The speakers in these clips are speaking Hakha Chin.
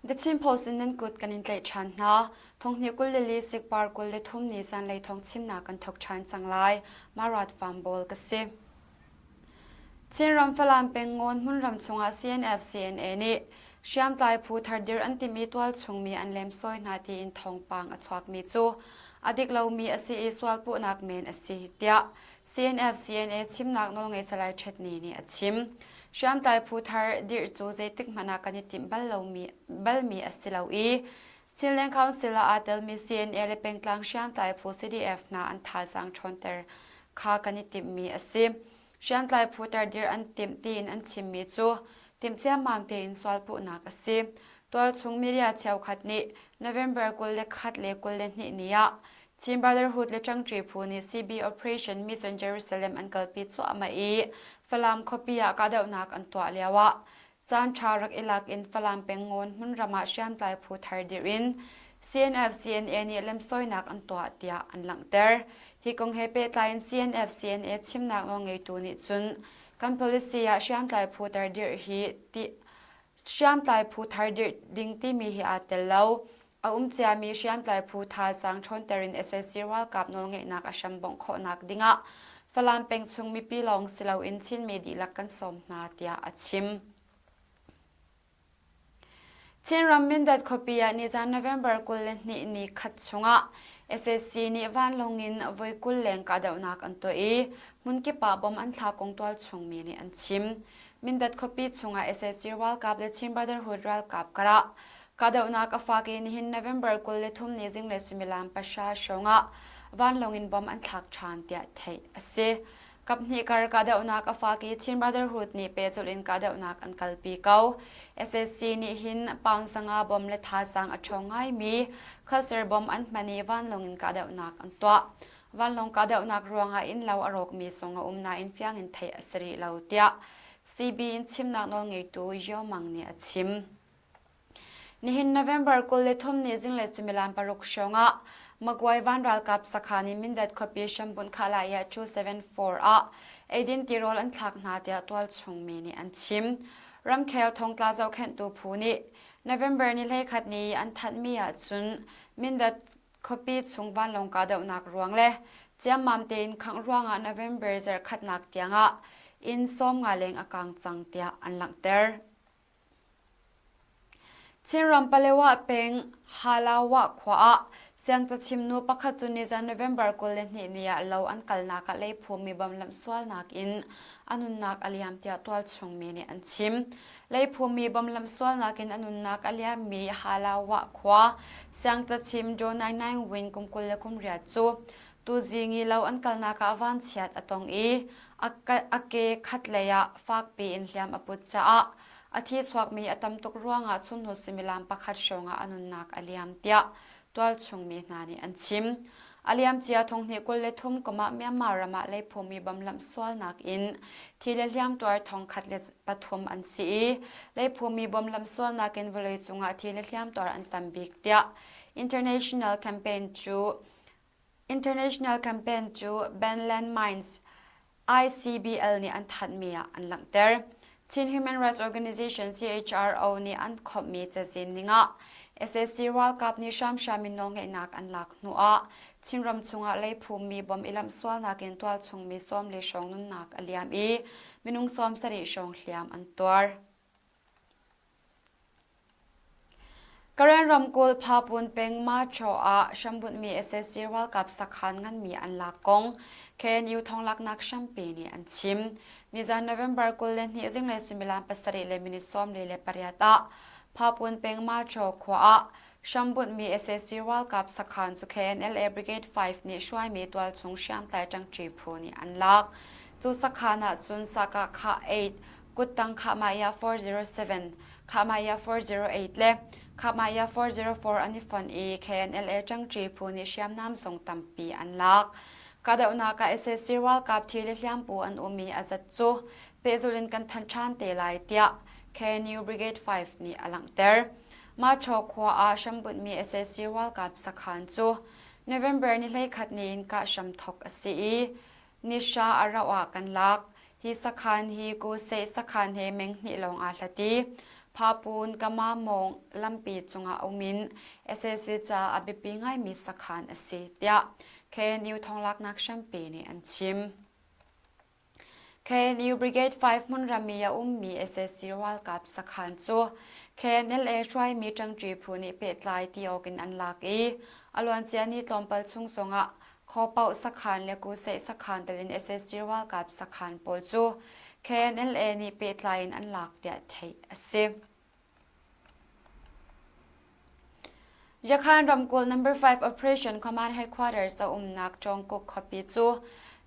The Chin Post in nan kut kan in tlaih ṭhan hna. Thonghnih 22 sikpar 23 ni zanlei thawng chimnak kan thawk ṭhan cang lai. Marat Farm Ball ka si. Chinram Falam peng Ngawn hmunram chungah CNF CNA nih hriamtlai phu thar dir an timi tualchung mi an lemsawi hna tiin thawngpang a chuakmi cu a dik lomi a si i sualpuhnak men a si tiah CNF CNA chimnak nawlngei Salai Ṭhet Ni nih a chim. Hriamtlai phu thar dirh cu zeitik hmanh ah kan i timh bal lomi balmi a si lo i Chinland Council ah aa telmi CNA le pengtlang hriamtlai phu CDF hna an thazaang ṭhawnter kha kan i timhmi a si. Hriamtlai phu tardir an timh tiin an chimmi cu timh ciammam tein sualpuhnak a si. Tualchung media cheukhat nih November 21 le 22 ni ah Chin Brotherhood le Ṭangṭi phu nih CB Operation Mission Jerusalem an kalpi cuahmah i Falam khuapi ah kahdohnak an tuah lioah Caanṭha rak i lak in Falam peng Ngawn hmunram ah hriamtlai phu thar dirh in CNF CNA nih lemsawinak an tuah tiah an langhter. Hi kong he pehtlai in CNF CNA chimnak nawlngeitu nih cun kan policy ah hriamtlai phu thar dirh hi ti hriamtlai phu thar dirh ding timi hi aa tel lo. A um ciami hriamtlai phu thazaang ṭhawnter in sac ralkap nawlngeihnak a hram bongh khawhnak dingah Falam peng chung mipi lawng si loin Chinmi dihlak kan sawm hna tiah a chim. Chinram Mindat khuapi ah nizan November 22 ni khat chungah sac nih vanlawng in voi 20 leng kahdohnak an tuah i hmunkip ah bom an thlak kong tualchungmi nih an chim. Mindat khuapi chungah sac ralkap le Chin Brotherhood ralkap karah Kahdohnak a fak i nihin November 23 ni zinglei suimilam pahra hrawng ah vanlawng in bomb an thlak ṭhan tiah theih a si. Kaphnih kar kahdohnak a fak i Chin Brotherhood nih pehzulh in kahdohnak an kalpi ko. Sac nih hin pound sanga bomb le thazaang a ṭhawng ngaimi cluster bomb an hman i vanlawng in kahdohnak an tuah. Vanlawng kahdohnak ruangah innlo a rawkmi zong a um nain fiang in theih a si rih lo tiah CB in chimnak nawlngeitu Yaw Mang nih a chim. Nihin November 23 ni zinglei suimilam paruk hrawngah Magway van ralkap sakhan in Mindat khuapi hrambunh Khalaya 274 ah eidin tirawl an thlak hna tiah tualchung mi nih an chim. Ramkhel thongtla zohkhenhtu phu nih November ni 11 ni an thanhmi ahcun Mindat khuapi chung vanlawng kahdohnak ruang le ciammam tein khangh ruangah November zarhkhatnak tiangah inn 50 leng a kang cang tiah an langhter. Chinram Palewa peng Halawa khua ah siangcachim nu pakhat cu nizan November 22 ni ah lo an kalnak ah leiphumi bom lamhsualnak in a nunnak a liam tiah tualchung mi nih an chim. Leiphumi bom lamhsualnak in a nunnak a liammi Halawa khua siangcachim Joe Nai Nai Win kum 28 cu tuzing i lo an kalnak ah vanchiat a tong i a ke khatlei ah fakpi in hliam a put caah a thi chuakmi a tam tuk ruangah chunhnu suimilam pakhat hrawngah a nunnak a liam tiah tualchung mi hna nih an chim. A liamcia thonghnih 23 kum ah Myanmar ram ah leiphumi bomlamh sualnak in thi le hliamtuar 1003 an si i leiphumi bomlamh sualnak in vawleicung ah thi le hliamtuar an tam bik tiah International Campaign cu International Campaign cu Ban Landmines ICBL nih an thanhmi ah an langhter. Chin Human Rights Organization CHRO nih an khawmhmi cazin ningah sac ralkap nih hramhram in nawlngeihnak an lak hnuah Chinram chungah leiphummi bom i lamhsualnak in tualchungmi sawm le hrawng nunnak a liam i minung 70 hrawng hliam an tuar. Karen ramkulh Phapun peng Machaw ah hrambunhmi sac ralkap sakhan nganmi an lak kong KNU thonglaknak hrampi nih an chim. Nizan November 22 zinglei suimilam pasarih le minute 48 ah Phapun peng Machaw khua ah hrambunhmi sac ralkap sakhan cu KNLA Brigade 5 nih hruaimi tualchung hriamtlai ṭangṭi phu nih an lak. Cu sakhan ah cun Sakah 8 kuttang Khahmaiah 407, Khahmaiah 408 le Khahmaiah 404 an i fonh i KNLA ṭangṭi phu nih hriamnam zong tampi an lak. Kahdohnak ah sac ralkap thi le hliampu an um i a zat cu pehzulh in kan thanh ṭhan te lai tiah KNU Brigade 5 nih a langhter. Machaw khua ah hrambunhmi sac ralkap sakhan cu November ni 11 ni in kah hram thawk a si i Nihra a rauh ah kan lak. Hi sakhan hi Koseh sakhan he meng hnih lawng aa hlat i. Phapun Kamamawng lampi cungah um in sac ca a biapi ngaimi sakhan a si, tiah KNU thawnglaknak hrampi nih an chim. KNU Brigade 5 hmunram i a ummi sac ralkap sakhan cu KNLA hruaimi ṭangṭi phu nih pehtlai ti awk in an lak i a luancia ni tlawmpal chung zongah Khuapaoh sakhan le Kuseh sakhan tel in sac ralkap sakhan pawl cu KNLA nih pehtlai in an lak tiah theih a si. Yakhan ramkulh Number 5 Operation Command Headquarters a umnak Tawngkuk khuapi cu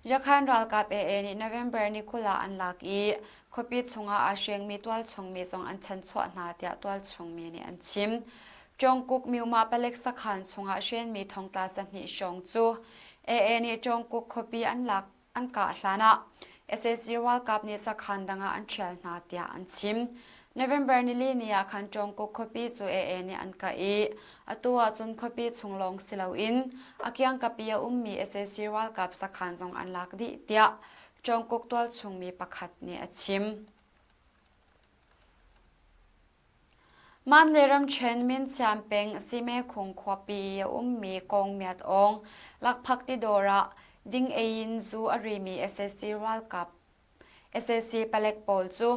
Yakhan ralkap AA nih November ni 20 ah an lak i khuapi chungah aa hrengmi tualchungmi zong an chanchuah hna tiah tualchungmi nih an chim. Tawngkuk Myuma palek sakhan chungah hrenmi thongtla sahnih hrawng cu AA nih Tawngkuk khuapi an lak an kah hlanah sac ralkap nih sakhan dang ah an ṭhial hna tiah an chim. November nili ni ah khan Tawngkuk khuapi cu AA nih an kah i atu ahcun khuapi chung lawng si loin a kiangkap i a ummi sac ralkap sakhan zong an lak dih tiah Tawngkuk tualchungmi pakhat nih a chim. Manle ramṭhen Minsiam peng Simekhung khuapi i a ummi Kawng Myat Aung lakphak tidawr ah ding ei in zu a rimi sac ralkap sac palek pawl cu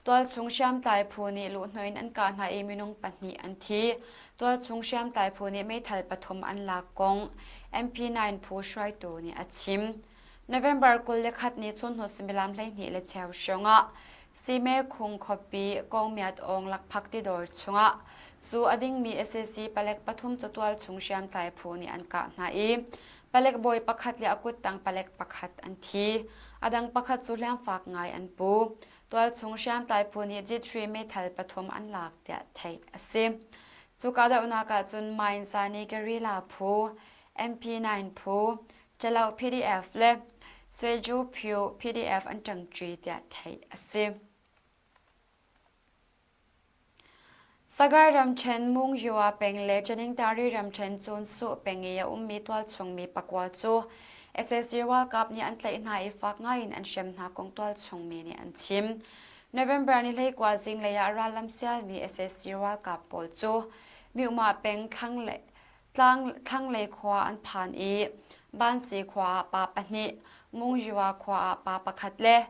tualchung hriamtlai phu nih luhhnawh in an kah hna i minung pahnih an thi. Tualchung hriamtlai phu nih meithal pathum an lak kong MP9 phu hruaitu nih a chim. November 21 ni chunhnu suimilam 12 le cheu hrawngah Sime Khung khuapi Kawngmiat Awng lakphak tidawr chungah zu a dingmi sac palek pathum cu tualchung hriamtlai phu nih an kah hna i palek bawi pakhat le a kuttang palek pakhat an thi. A dang pakhat cu hliamfak ngai an pu. Tualchung hriamtlai phu nih G3 meithal pathum an lak tiah theih a si. Cu kahdohnak ah cun Mainzani Guerrilla phu, MP9 phu, Calo PDF le Sueju Phyu PDF an ṭangṭi tiah theih a si. Sagai ramṭhen Mungyua peng le Janingtari ramṭhen Cunsuh peng i a ummi tualchungmi pakua cu sac ralkap nih an tlaih hna i fak ngaiin an hrem hna kong tualchungmi nih an chim. November ni 19 zinglei ah rallam sialmi sac ralkap pawl cu Myuhmah peng thlanglei Thlanglei khua an phan i Bansi khua ah pa pahnih, Mungyua khua ah pa pakhat le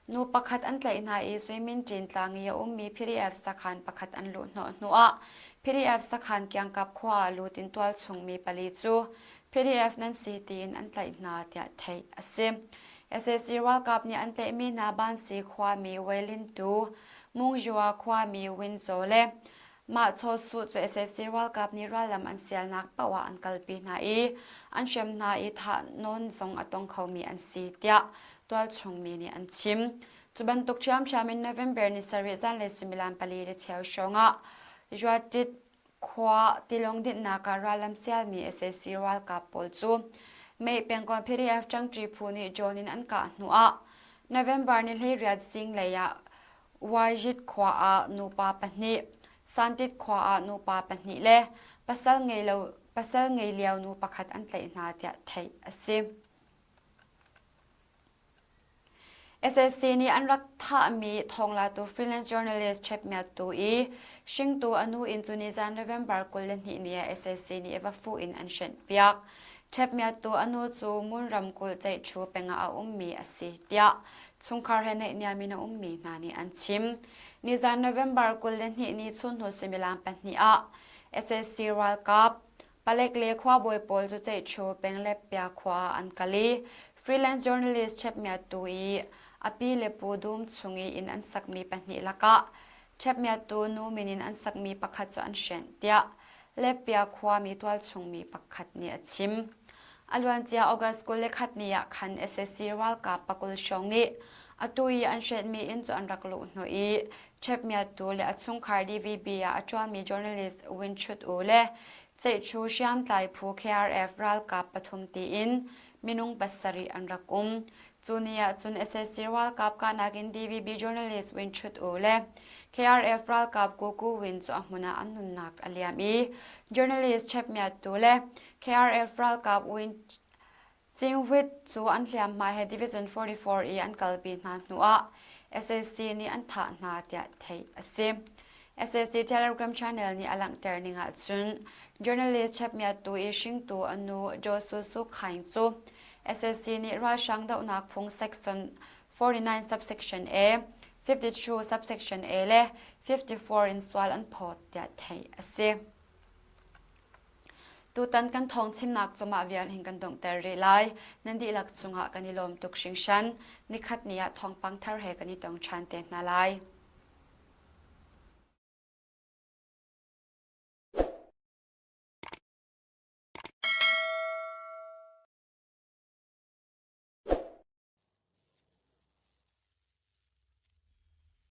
nu pakhat an tlaih hna i Suiminṭin tlang i a ummi PDF sakhan pakhat an luh hnawh hnuah PDF sakhan kiangkap khua ah lut in tualchung mi pali cu PDF nan si tiin an tlaih hna tiah theih a si. Sac ralkap nih an tlaihmi hna Bansi khuami Wailin Tu, Mungyua khuami Win Zaw le Mah chawsuh cu sac ralkap nih rallam an sialnak paoh ah an kalpi hna i an hrem hna i thahnawn zong a tong khomi an si tiah tualchung mi nih an chim. Cu bantuk ṭhiamṭhiam in November ni sarih zanlei suimilam pali le cheu hrawngah Yuatit khua tilawng dinhnak ah rallam sialmi sac ralkap pawl cu Mei pengkawn PDF ṭangṭi phu nih drone in an kah hnuah November ni 18 zinglei ah Wajid khua ah nupa pahnih, Santit khua ah nupa pahnih le pasal ngei lo pasal ngei lio nu pakhat an tlaih hna tiah theih a si. SAC nih an rak thahmi thawnglatu freelance journalist Chep Myat Tu i hringtu a nu inn cu nizan November 22 ni ah SAC nih va fuh in an hrenhpiak. Chep Myat Tu a nu cu Mun ramkulh Ceihṭhu pengah a ummi a si tiah chungkhar he naihniam in a ummi hna nih an chim. Nizan November 22 ni chunhnu suimilam pahnih ah sac ralkap, palek le khuabawi pawl cu Ceihṭhu penglepia khua ah an kal i freelance journalist Chep Myat Tu i a pi le pu dum chung i inn an sakmi pahnih lakah Chep Myat Tu nu min in an sakmi pakhat cu an hrenh tiah Lepia khuami tualchungmi pakhat nih a chim. A luancia August 21 ni ah khan sac ralkap pakul hrawng nih atu i an hrenhmi inn cu an rak luh hnawh i Chep Myat Tu le a chungkhar DVB ah a ṭuanmi journalist Win Chut Oo le Ceihṭhu hriamtlai phu KRF ralkap pathum tiin minung pasarih an rak um. Cu ni ah cun sac ralkap kahnak in DVB journalist Win Chut Oo le KRF ralkap Ko Ku Win cu a hmun ah an nunnak a liam i journalist Chep Myat Tu le KRF ralkap Win Cingwit cu an hliamhma he Division 44 i an kalpi hna hnuah sac nih an thah hna tiah theih a si. SAC Telegram channel nih a langhter ning ahcun journalist Chep Myat Tu i hringtu a nu Daw Su Su Khaing cu SAC nih ralhrang dohnak phung section 49 subsection A, 52 subsection A le 54 in sual an phawt tiah theih a si. Tutan kan thawng chimnak cu mah vial hin kan donghter rih lai. Nan dihlak cungah kan i lawm tuk hringhran. Nikhat ni ah thawngpang thar he kan i tong ṭhan te hna lai.